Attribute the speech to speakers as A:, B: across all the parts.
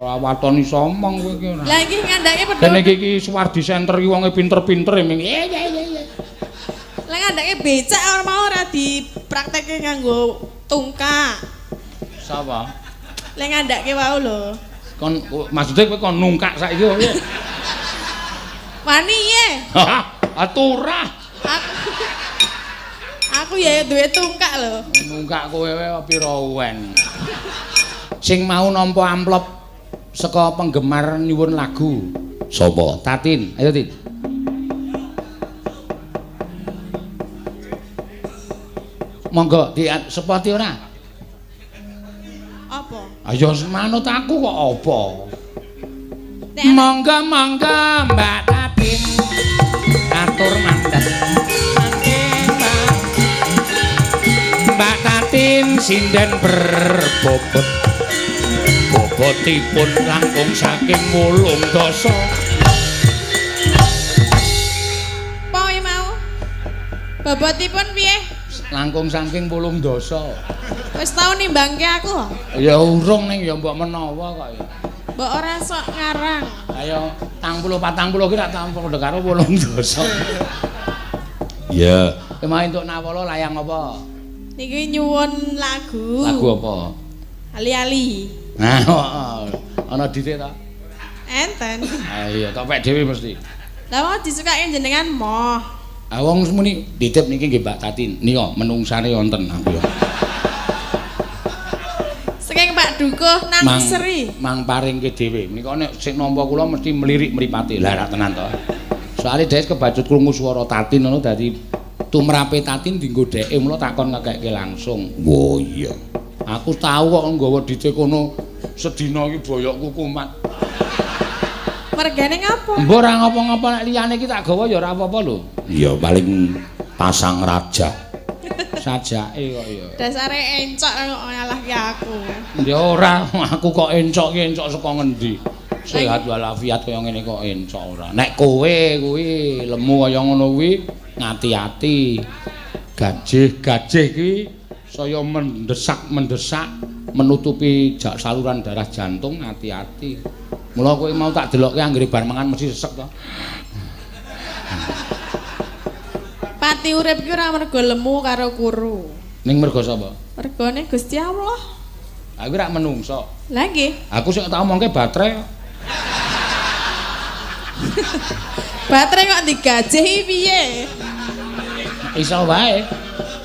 A: Ora waton iso omong kowe iki ora.
B: Lah iki ngandhake pedhot.
A: Dene iki Suwardi Center iki wonge pinter-pinter ming. Iya iya iya.
B: Lah ngandhake becak ora mau ora dipraktekke nganggo tungkak.
A: Sapa?
B: Lah ngandhake wau lho.
A: Kon maksude kowe kon nungkak saiki kowe.
B: Wani ye.
A: Aturah.
B: Aku ya duwe tungkak lho.
A: Nungkak kowe pira wen. Sing mau nampa amplop saka penggemar nyuwun lagu. Sapa? Tatin. Ayo Tin. Monggo di sepoti ora?
B: Apa?
A: Ayo manut aku kok apa? Monggo monggo Mbak Tatin. Atur mandat. Mbak Tatin sinden berbobot. Bobotipun langkung saking 8 dasa.
B: Apa mau? Bobotipun piye?
A: Langkung saking 8 dasa.
B: Wis tau nimbangke aku?
A: Ya urung ning ya mbok menawa kok ya.
B: Mbok ora sok ngarang.
A: Ayo 40 40 ki rak tampung karo 8 dasa. Iya. Mau entuk nawala layang apa?
B: Niki nyuwun lagu.
A: Lagu apa?
B: Ali-ali.
A: Nah, ana dithik ta?
B: Enten.
A: Ha iya, tok pek dhewe mesti.
B: Lah wong disukake jenengan moh.
A: Ah wong muni ditip niki nggih Mbak Tatin. Nika menungsane wonten aku ya.
B: Saking Pak Dukuh nang Seri.
A: Mang paringke dhewe. Menika nek sing nampa kula mesti mlirik mripate. Lah ra tenan to. Soale dhek kebacut krungu swara Tatin ngono dadi tumrape Tatin dienggo dheke mula takon ngekekke langsung. Oh iya. Aku tau kok nggawa dite kono sedina iki boyokku kumat.
B: Mergane ngapa?
A: Mbok ora ngapa-ngapa nek liyane iki tak gawa ya ora apa-apa lho. Iya paling pasang raja. Sajake kok ya.
B: Dasare encok kok nyalahke aku.
A: Ya ora, aku kok encok ki encok saka ngendi? Sehat walafiat kaya ngene kok encok ora. Nek kowe kuwi lemu kaya ngono kuwi ngati-ati. Gajih-gajih kuwi saya mendesak-mendesak menutupi saluran darah jantung, hati-hati. Mula kowe mau tak delokke anggere bar mangan mesti sesek to.
B: Pati urip ki ora mergo lemu karo kuru.
A: Ning mergo sapa?
B: Mergone Gusti Allah.
A: Aku rak menungso.
B: Lah nggih.
A: Aku sing tak omongke baterai.
B: Baterai kok digajih piye?
A: Iso wae.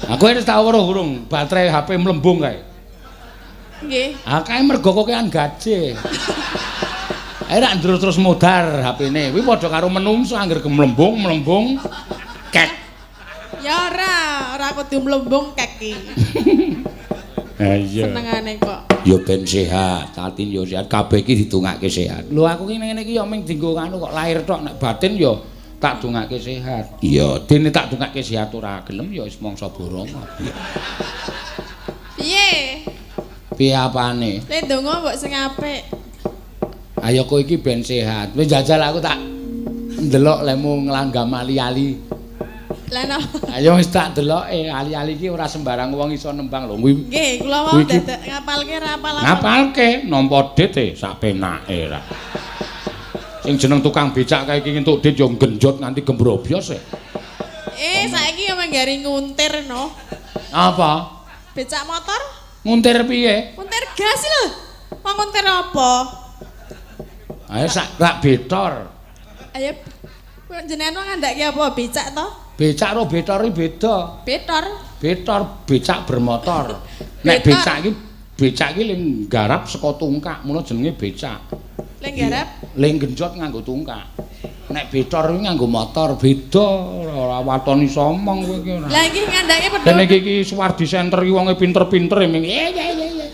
A: Aku wis tau weruh urung baterai HP mlembung kae.
B: Nggih.
A: Ah kae mergo kokean gajih. Ae rak terus modar HP-ne. Kuwi padha karo menungso angger gemlembung-mlembung kek.
B: Ya ora, ora kudu mlembung kek iki.
A: Ha iya.
B: Senengane kok.
A: Ya ben sehat, Tatin ya sehat, kabeh iki didongake sehat. Lho aku ki ngene iki ya mung dienggo anu kok lahir tok, nek batin ya tak dongake sehat. Iya, dene tak dongake sehat ora gelem ya wis mangsa borong.
B: Piye?
A: Piye apane?
B: Le ndonga mbok sing apik.
A: Ayo kowe iki ben sehat. Wis jajal aku tak ndelok lemu nglanggam ali-ali.
B: Lah napa?
A: Ayo wis tak deloke ali-ali iki ora sembarang wong iso nembang lho. Kuwi
B: nggih, kula wau dadak ngapalke ra apal-apal.
A: Ngapalke nampa dit e sak penake ra. Sing jeneng tukang becak kae iki entuk dit yo genjot nganti gembrobyos e.
B: Eh, saiki yo menggari nguntir no.
A: Apa?
B: Becak motor?
A: Nguntir piye?
B: Nguntir gas lho. Wong nguntir apa?
A: Ayo sak rak betor.
B: Ayo jenengan wong ngandhake apa becak to?
A: Becak karo betor iki beda.
B: Betor.
A: Betor becak bermotor. Nek becak iki ling garap saka tungkak, mula jenenge becak.
B: Ling garap?
A: Ling genjot nganggo tungkak. Nek betor kuwi nganggo motor, beda. Ora waton iso omong kowe iki ora.
B: Lah iki ngandhake pedhot.
A: Dene iki Suwardi Center iki wonge pinter-pinter ming. Iya iya iya.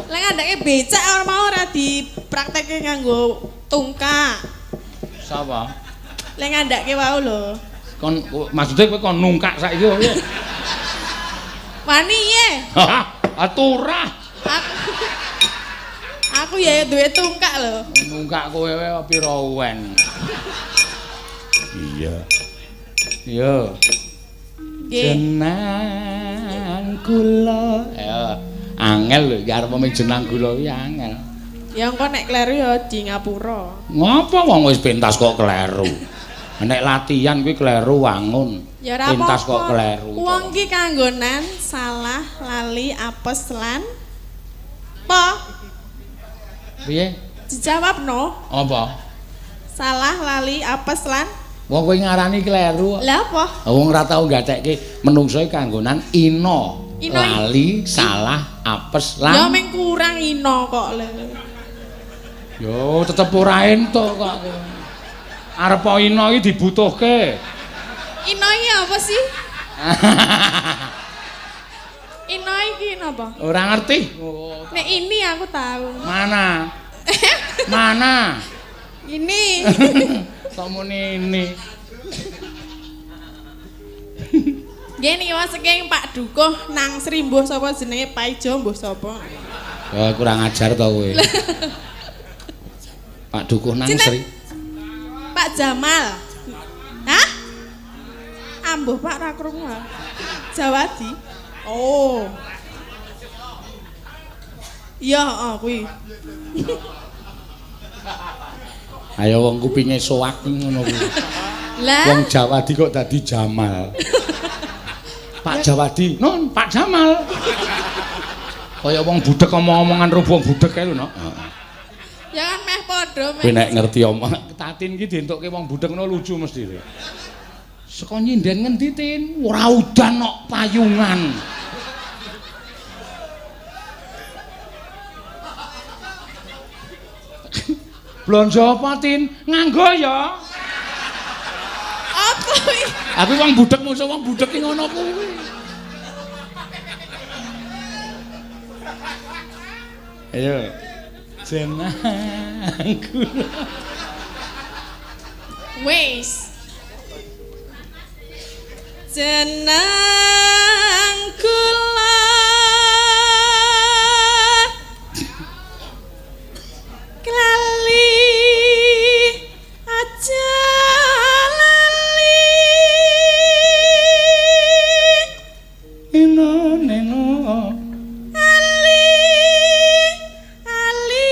B: Lah ngandhake becak ora mau ora dipraktekke nganggo tungkak.
A: Sapa?
B: Lah ngandhake wau lho.
A: Kon maksude kowe kon nungkak saiki kowe.
B: Wani ye.
A: Aturah.
B: Aku ya duwe tungkak lho.
A: Nungkak kowe pira wen. Iya. Iya.
B: Nggih.
A: Jenang kula. Ya, angel lho iki arep mung jenang gula kuwi angel.
B: Ya engko nek kleru ya di ngapura.
A: Ngapa wong wis pentas kok kleru? Nek latihan kuwi kleru wangun.
B: Ya ora
A: pentas kok kleru.
B: Wong ki kanggonan salah, lali, apes lan apa?
A: Piye?
B: Dijawab no.
A: Apa?
B: Salah, lali, apes lan
A: wong kowe ngarani kleru.
B: Lah apa?
A: Wong ora tau gatekke menungso iki kanggonan ina. Lali, salah, apes lan.
B: Ya meng kurang ina kok lho.
A: Yo tetep ora entuk kok. Arep ina iki dibutuhke.
B: Ina iki apa sih? Ina iki napa?
A: Ora ngerti.
B: Nek ini aku tahu.
A: Mana? Mana?
B: Ini.
A: Kok muni ini.
B: Nggih niki wae saking Pak Dukuh nang Sri mbuh sapa jenenge Paijo mbuh sapa.
A: Wah kurang ajar to kowe. Pak Dukuh nang Sri.
B: Pak Jamal. Hah? Ambuh Pak ra krungu. Jawadi. Oh. Iya, heeh kuwi.
A: Ayo wong kupinge soak ngono kuwi.
B: Lah
A: wong Jawadi kok dadi Jamal. Pak Jawadi, nun Pak Jamal. Kaya wong budhek omong-omongan rupa wong budhek kae lho, Nok. Heeh.
B: Ya kan meh padha meh.
A: Kowe nek ngerti omong Tatin ki dientukke wong budhek ngono lucu mesti. Saka nyinden ngendi, Tin? Ora udan kok payungan. Blonjo apa, Tin? Nganggo ya.
B: Apa kuwi?
A: Aku wong budhek musuh wong budhek ki ngono kuwi. Ayo. Jenang kula.
B: Wis. Jenang kula. Klali aja lali.
A: Ino neno
B: ali ali.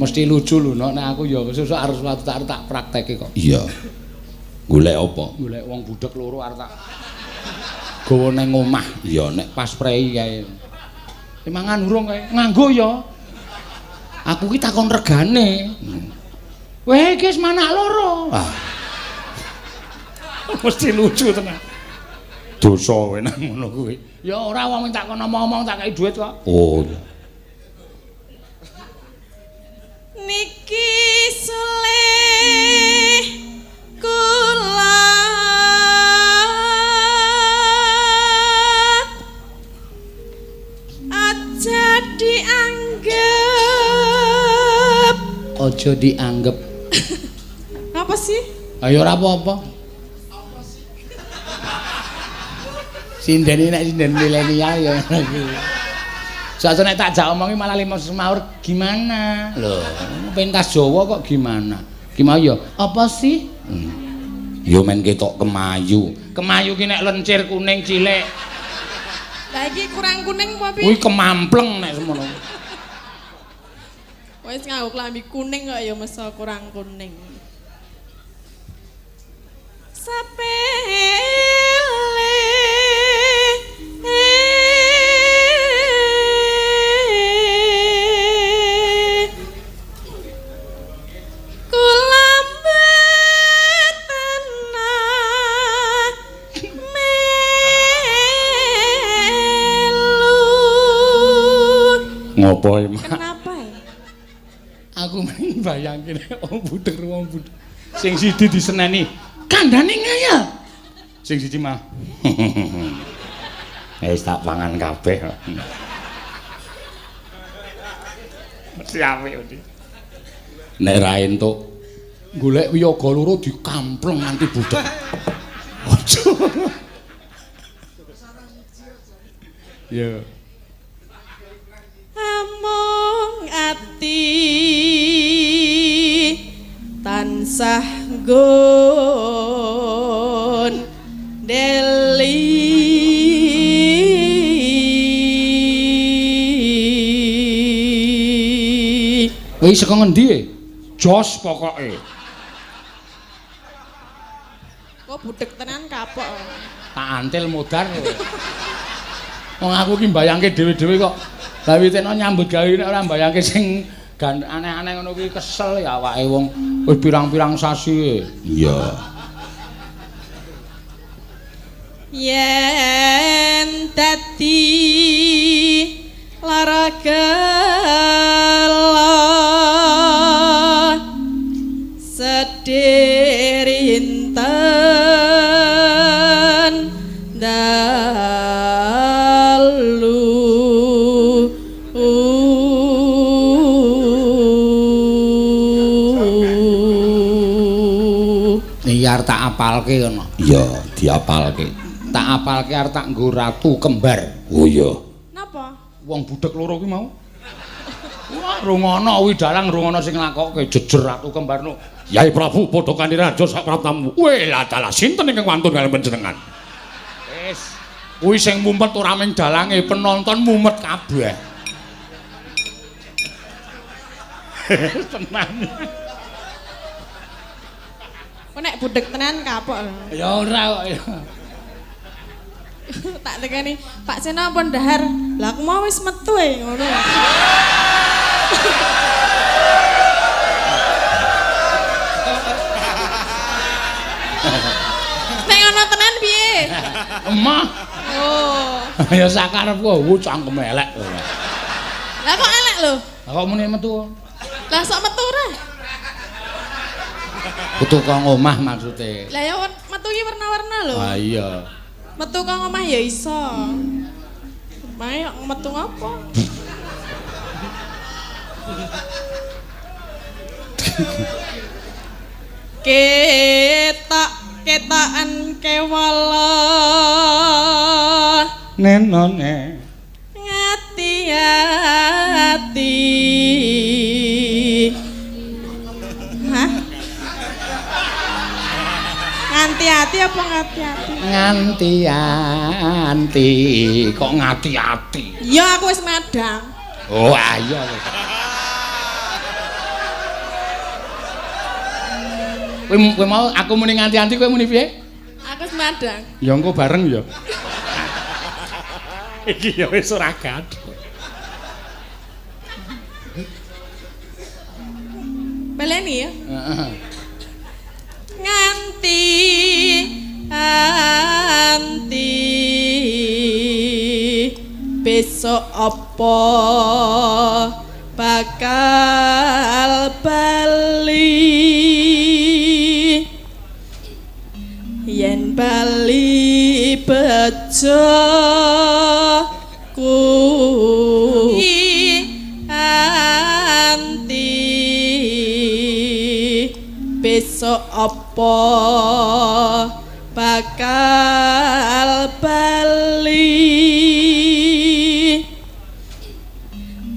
A: Mesti lucu lho nek aku ya sesuk arep suatu tak tak prakteke kok. Iya. Golek apa? Golek wong budhek loro arep tak gawa nang omah. Iya nek pas prei kae. Mangan urung kae. Nganggo ya. Aku ki takon regane. Weh iki wis manak loro. Ah. Mesti lucu tenan. Dosa kowe nang ngono kuwi. Ya ora wong tak kono omong-omong tak kei dhuwit kok. Oh.
B: Niki sulih kula aja dianggep.
A: Aja dianggep.
B: Apa sih?
A: Ayo ora apa-apa. Sinden nek sinden milenial ya ngono kuwi. Soale nek tak jak omongi malah lima semaur gimana? Lho, pentas Jawa kok gimana? Gimana ya? Apa sih? Ya men ketok kemayu. Kemayu ki nek lencir kuning cilik.
B: Lah iki kurang kuning apa piye?
A: Kuwi kemampleng nek semono.
B: Wis nganggo klambi kuning kok ya meso kurang kuning. Sepele
A: Ngopo emang?
B: Kenapa ya?
A: Aku mung bayangke wong budhek wong budhek. Sing siji diseneni, kandhane ngayal. Sing siji mah. Wis tak pangan kabeh. Mesti apik mesti. Nek ra entuk golek wiyaga loro dikampleng nganti budhek. Aja. Ya.
B: Amung ati tansah nggon deli.
A: Kuwi saka ngendi e? Jos pokoke.
B: Kok budhek tenan kapok.
A: Tak antil modar kowe. Wong aku ki mbayangke dhewe-dhewe kok. Lah witeno nyambut gawe nek ora mbayangke sing aneh-aneh ngono kuwi kesel ya awake wong wis pirang-pirang sasi. Iya.
B: Yen dadi lara gelo sedih rinten dalu.
A: Iya arep tak apalke ngono. Iya, diapalke. Tak apalke arep tak nggo ratu kembar. Oh iya.
B: Napa?
A: Wong budhek loro kuwi mau. Wah, rungono kuwi dalang rungono sing nglakokke jejer ratu kembar no.
C: Yai Prabu padha kanthi raja sak praptamu. Weh, lah dalah sinten ingkang wantun kaliyan panjenengan?
A: Wis. Kuwi sing mumet ora mung dalange, penonton mumet kabeh. Tenan.
B: Kok nek budhek tenan kapok lho.
A: Ya ora kok ya.
B: Tak tekani, Pak Seno pun dahar. Lah aku mau wis metu e ngono. Nek ngono tenan piye?
A: Emah.
B: Oh.
A: Ya sakarepku cangkem elek.
B: Lah kok elek lho?
A: Lah kok muni metu?
B: Lah sok metu ora?
A: Metu kok omah maksude.
B: Lah ya metu ki warna-warna lho.
A: Ah iya.
B: Metu kok omah ya iso. Mae metu ngopo? Ketok ketokan kewala
A: nenone
B: ngati-ati. Hah? Nganti-ati apa ngati-ati?
A: Nganti-anti kok ngati-ati.
B: Ya aku wis madang.
A: Oh ayo. Kowe mau aku muni nganti-anti kowe muni piye?
B: Aku wis madang.
A: Ya engko bareng ya. Iki ya wis ora gaduh.
B: Baleni ya. Heeh. Nganti anti besok apa bakal bali, yen bali bejo ku anti besok apa bakal bali,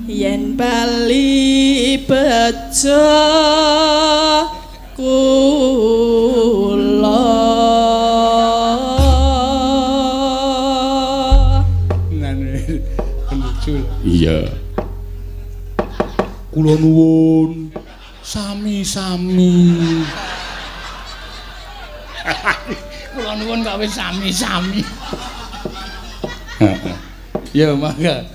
B: yen bali bejo kula.
A: Lucu. Iya. Kula nuwun sami-sami. Kula nuwun kok wis sami-sami. Ya mangga.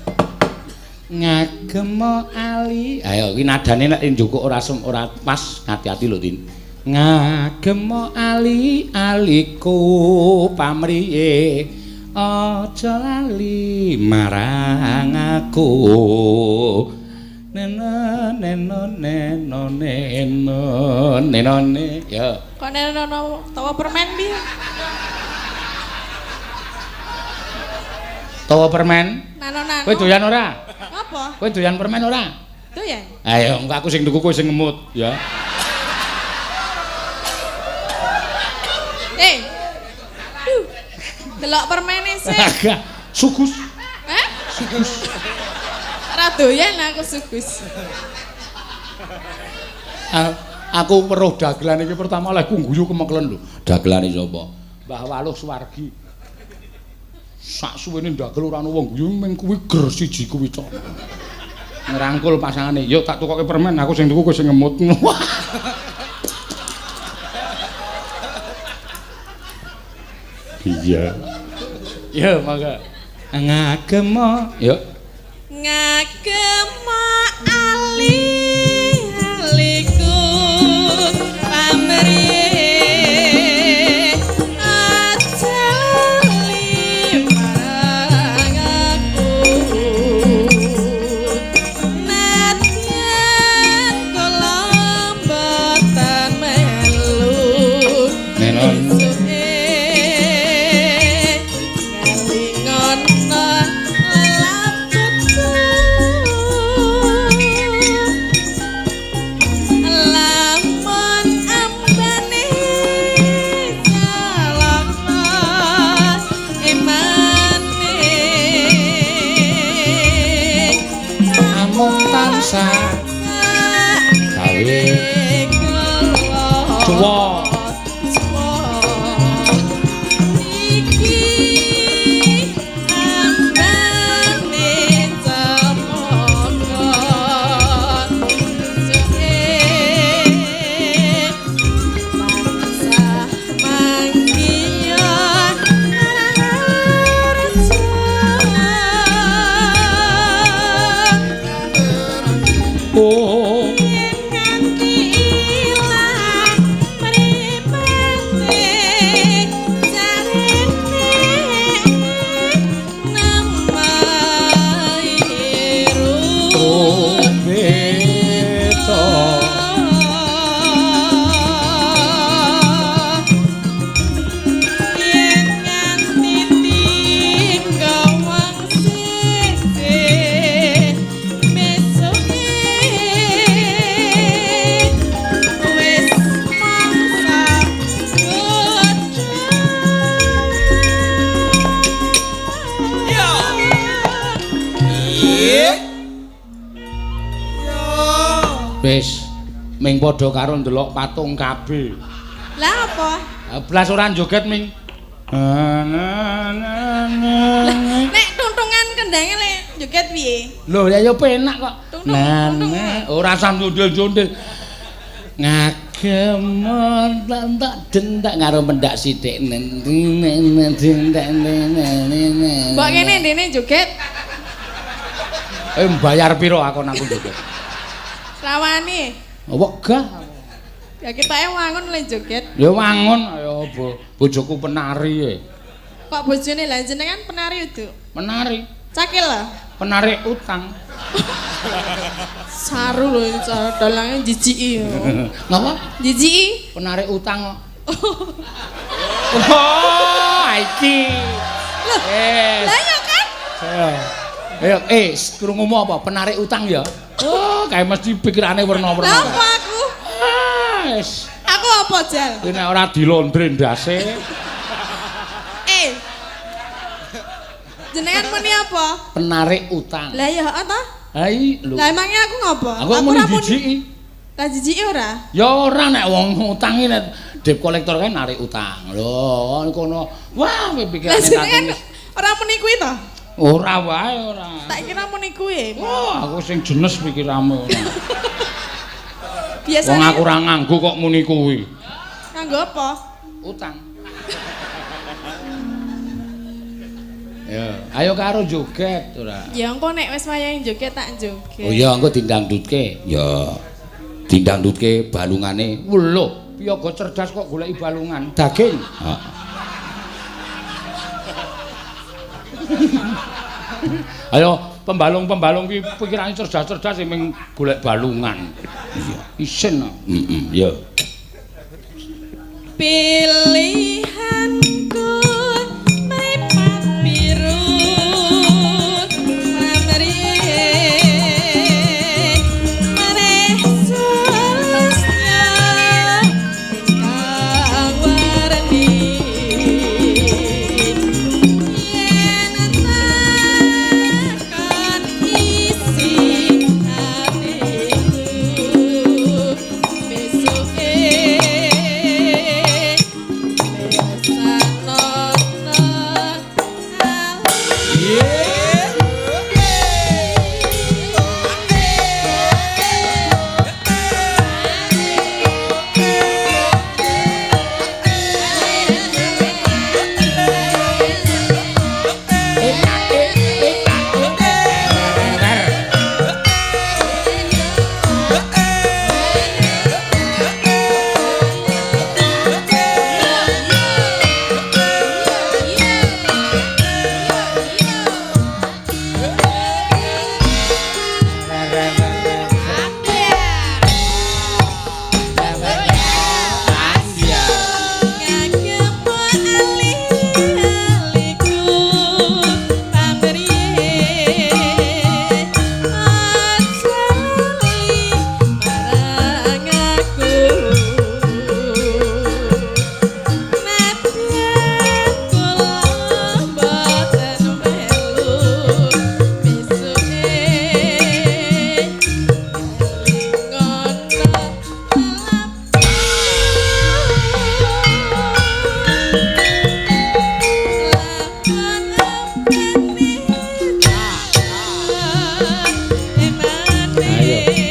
A: Ngagem ali. Ayo iki nadane nek njukuk ora ora pas, hati-hati lho Tin. Ngagem ali aliku pamriye aja lali marang aku. Neno neno neno neno neno ne. Ya.
B: Kok neno tawa permen piye?
A: Tawa permen?
B: Nano-nano.
A: Kowe doyan ora?
B: Apa?
A: Kowe doyan permen ora?
B: Doyan.
A: Ayo, engko aku sing tuku kowe sing ngemut, ya.
B: Eh. Delok permene sik.
A: Agak sugus.
B: Hah?
A: Sugus.
B: Ora doyan aku sugus.
A: Aku weruh dagelan iki pertama lek guyu kemeklen lho. Dagelane sapa? Mbah Waluh Suwargi. Sak suwene ndagel ora ana wong guyu ming kuwi ger siji kuwi tok. Ngerangkul pasangane. Yo tak tukoke permen, aku sing tuku kowe sing ngemut. Iya. Ya, mangga. Ngagem. Yo.
B: Ngagem ali-aliku pamrih aja lali marang aku nadyan kula mboten melu
A: Nenon. Gawe cuwa.
B: Iki ambane cempaka suke tansah manggiya harja.
A: Oh.
B: Yen nganti ilang mripate jarene namahi
A: Beta.
B: Yen nganti tinggal wong sisih besoke wis mangsa godha.
A: Wis ming padha karo ndelok patung KB.
B: Lah apa?
A: Blas ora joget ming.
B: Nek tuntungan kendange lek joget piye?
A: Lho ya ya penak kok.
B: Tung-tung,
A: Nah,
B: tung-tung.
A: nah, ora usah ndundul-ndundul. Ngagem tak dentak karo mendak sithik.
B: Mbok kene ndene joget
A: Eh mbayar piro aku nang joget?
B: rawani.
A: Wegah.
B: Ya ketoke wangun le joget.
A: Ya wangun ayo bojoku penari e.
B: Kok bojone lah jenengan penari uduk?
A: Penari,
B: Cakil lah.
A: penarik utang.
B: Saru lho ini cara dalangnya jijiki.
A: Ngapa?
B: Jijiki.
A: Penarik utang kok. Oh, iki.
B: Loh,
A: Eh,
B: lah ya kan?
A: Ayo, krungumu apa? Penarik utang ya? Oh, kayak mesti pikirane werna-werna.
B: Lah apa aku?
A: Ah, wis.
B: Aku apa jal?
A: Kuwi nek ora dilondre ndase.
B: Eh. Jenengan muni apa?
A: Penarik utang.
B: Lah ya heeh ta?
A: Hai, lho.
B: Lah emangnya aku ngopo?
A: Aku muni
B: ora muni.
A: jijiki.
B: Lah jijiki ora?
A: Ya ora nek wong utang iki nek debt collector kae narik utang. Lho, kono. Wah, kowe
B: Lah
A: pikirane
B: jenengan
A: tadi.
B: ora muni kuwi to?
A: Ora wae ora.
B: Tak kira muni kuwi.
A: Wah, aku sing jenes pikiramu ora.
B: Biasane
A: Wong aku ora nganggo kok muni kuwi.
B: Nganggo apa?
A: Utang. Ya, ayo karo joget ora.
B: Ya engko nek wis wayahe joget tak joget.
A: Oh iya, engko dindangdutke. Ya. Dindangdutke balungane. Lho, piyaga cerdas kok goleki balungan. Daging. Heeh. Ayo pembalung-pembalung ki pikirane cerdas-cerdas sing ming golek balungan. Iya, isin. Heeh, ya.
B: Pilihanku mripat biru pamrih mareh sulusnya ingkang warni yen takon isi atiku besoke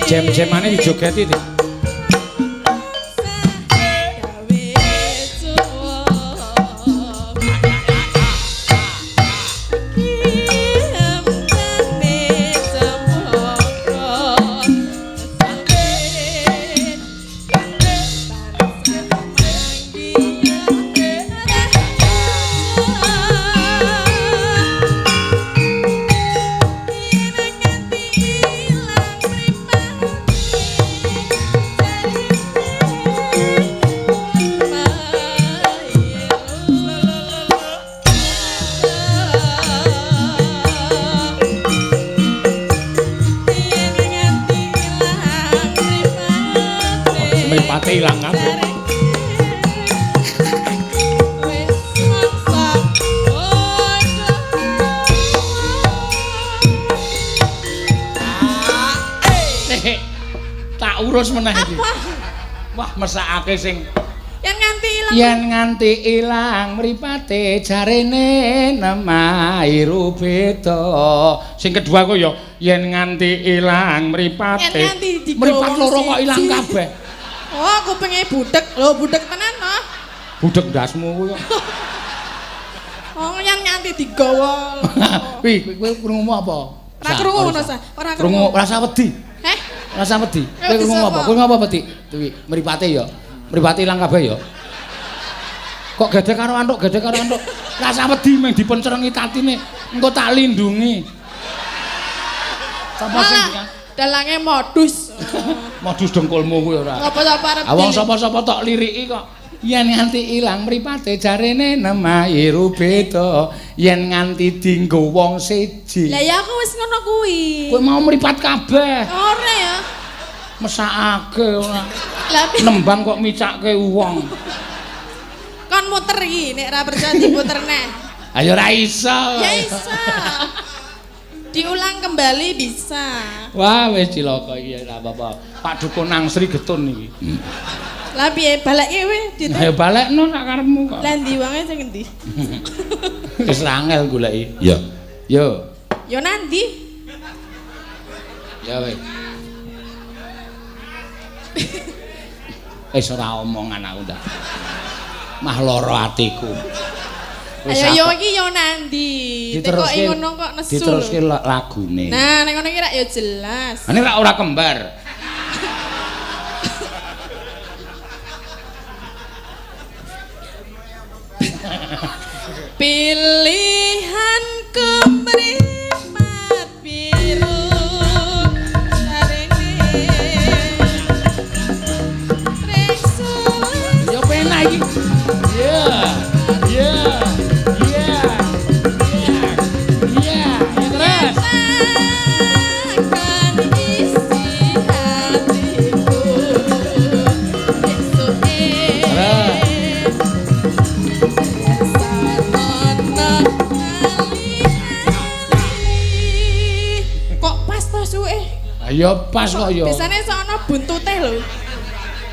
A: Jem-jemane dijogeti. Mripate ilang kabeh. Tak urus meneh iki. Wah, mesakake sing
B: yen nganti ilang.
A: Yen nganti ilang mripate jarene nemairu beda. Sing kedua kok ya yen nganti ilang mripate. Mripat loro kok ilang kabeh.
B: Oh, kupinge budhek. Lho, budhek tenan to?
A: Budhek ndasmu kuwi kok.
B: Oh, yen nganti digawa.
A: Kuwi kowe krungu apa?
B: Ora krungu ngono sa. Ora krungu.
A: Rasa wedi.
B: Heh?
A: Rasa wedi. Kowe krungu apa? Kowe ngapa wedi? Kuwi mripate ya. Mripate ilang kabeh ya. Kok gedhe karo antuk, gedhe karo antuk. Rasa wedi meng dipencerengi tatine. Engko tak lindungi. Sapa sing
B: dalange modus.
A: Modus dengkulmu kuwi ora.
B: Sapa-sapa arep.
A: Wong sapa-sapa tok liriki kok. Yen nganti ilang mripate jarene nemairu beda, yen nganti dinggo wong siji.
B: Lah ya aku wis ngono kuwi.
A: Kowe mau mripat kabeh.
B: Ora ya.
A: Mesakake ora. Nembang kok micake wong.
B: Kon muter iki nek ora percaya diputer neh.
A: Ayo ora iso.
B: Ya iso. Diulang kembali bisa.
A: Wah, wis cilaka iki ora apa-apa. Pak Dukun Angsri getun iki.
B: Lah piye balekke kowe?
A: Ayo balekno sak karepmu kok.
B: Lah ndi wonge sing endi?
A: Wis angel goleki. Ya. Yo.
B: Yo nandi?
A: Ya wis. Wis ora omongan aku ndak. Mah lara atiku.
B: Ayo yo iki yo nandi. Tekoki ngono kok nesu.
A: Diteruske lagune.
B: Nah, nek ngono iki rak yo jelas.
A: Ini rak ora kembar.
B: Pilihan kemripat biru sarene tresule.
A: Yo penak iki. Ya. Ya. Ya. Ya. Ya terus.
B: Takkan isi hatiku esuke. Kok pas to suwe?
A: Ya pas kok ya.
B: Biasane sok ana buntute lho.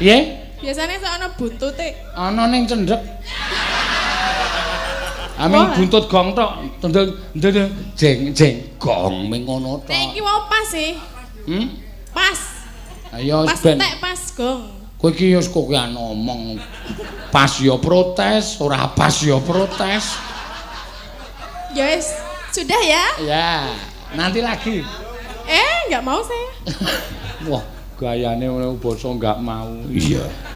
A: Piye?
B: Biasane sok ana buntute.
A: Ana ning cendhek. Aming buntut gong tok, tendel ndel jeng jeng gong ming ngono tok.
B: Nek iki wae pas sih.
A: Hmm?
B: Pas.
A: Ayo
B: pas
A: ben.
B: Pas pas gong.
A: Kowe iki wis kokean omong. Pas ya protes, ora pas ya protes.
B: Ya wis, sudah ya?
A: Ya, nanti lagi.
B: Enggak mau saya.
A: Wah, gayane basa enggak mau. Iya.